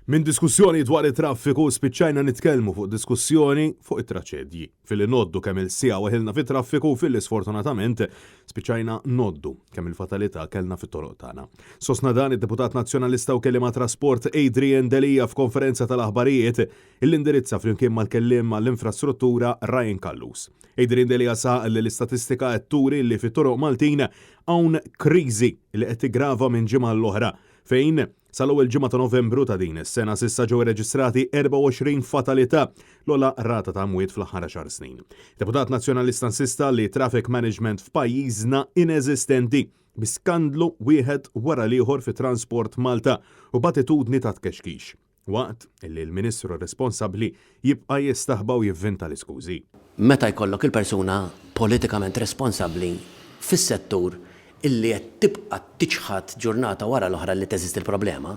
Minn diskussjoni dwar it-traffiku spiċċajna nitkellmu fuq diskussjoni fuq it-traċedji. Filli ngħoddu kemm il-siegħa weħilna fit-traffiku filli sfortunatament spiċċajna ngħoddu kemm il-fatalità kellna fit-toroq tagħna. Sostna dan id-deputat Nazzjonalista u kelliem għat-trasport Adrian Delia f'konferenza tal-aħbarijiet illi indirizza flimkien mal-kelliem għall-infrastruttura Ryan Callus. Adrian Delia saħaq li l-istatistika qed turi li fit-toroq Maltin hawn kriżi li qed tiggrava minn ġimgħa l-oħra fejn Sal-ewwel ġimgħa ta' Novembru ta' din is-sena s'issa ġew irreġistrati 24 fatalità, l-ogħla rata ta' mwiet fl-aħħar għaxar snin. Deputat Nazzjonalista insista li traffic management f'pajjiżna ineżistenti, bi skandlu wieħed wara l-ieħor fi Transport Malta u b'attitudni ta' tkexkix, waqt li l-Ministru responsabbli jibqa' jistaħba u jivvinta l-iskużi. Meta jkollok il-persuna politikament responsabbli fis-settur illi qed tibqa' tiċħad ġurnata wara l-oħra li teżisti l-problema,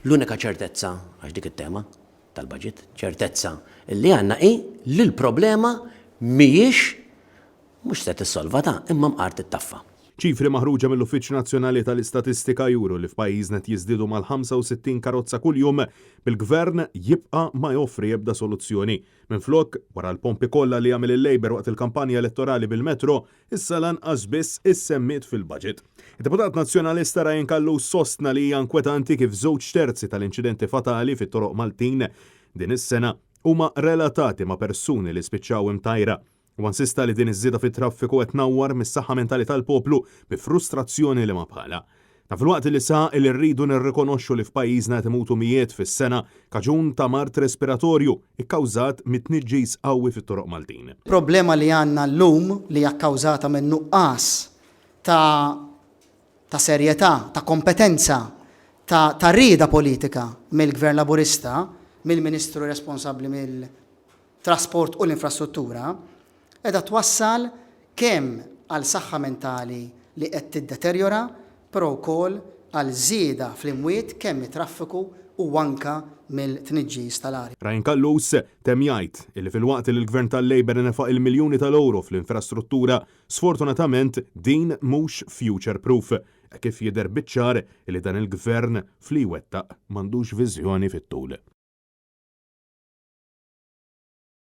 l-unika ċertezza, għax dik it-tema tal-budget, ċertezza illi għandna hi li l-problema mhijiex mhux se tissolva ta' imma mqar tittaffa. Ċifri maħruġa mill-Uffiċċju Nazzjonali tal-Istatistika juru li f'pajjiżna qed jiżdiedu mal-65 karozza kuljum, bil-Gvern jibqa' ma joffri ebda soluzzjoni. Minflok, wara l-pompi kollha li għamel il-Labour waqt il-kampanja elettorali bil-Metro, issa lanqas biss issemmiet fil-budget. Id-Deputat Nazzjonalista Ryan Callus sostna li hija inkwetanti kif żewġ terzi tal-inċidenti fatali fit-toroq Maltin din is-sena huma relatati ma' persuni li spiċċaw imtajra. Huwa insista li din iż-żieda fit-traffiku qed tnawwar mis-saħħa mentali tal-poplu bi frustrazzjoni li ma bħalha. Dan filwaqt li saħaq li rridu nirrikonoxxu li f'pajjiżna qed imutu mijiet fis-sena kaġun ta' mard respiratorju kkawżat mit-tniġġis qawwi fit-toroq Maltin. Problema li għandna llum li hija kkawżata minn nuqqas ta' ta' serjetà, ta' kompetenza, ta' ta' rieda politika mill-Gvern Laburista, mill-Ministru responsabbli mill trasport u l-infrastruttura qiegħda twassal kemm għal saħħa mentali li qed tiddeterjora però wkoll għal żieda fl-imwiet kemm mit-traffiku u anke mill-tniġġis tal-arja. Ryan Callus temm jgħid illi filwaqt li l-Gvern tal-Labour nefaq il-miljuni tal-ewro fl-infrastruttura, sfortunatament din mhux future proof, hekk kif jidher biċ-ċar illi dan il-Gvern fli jwettaq m'għandux viżjoni fit-tul.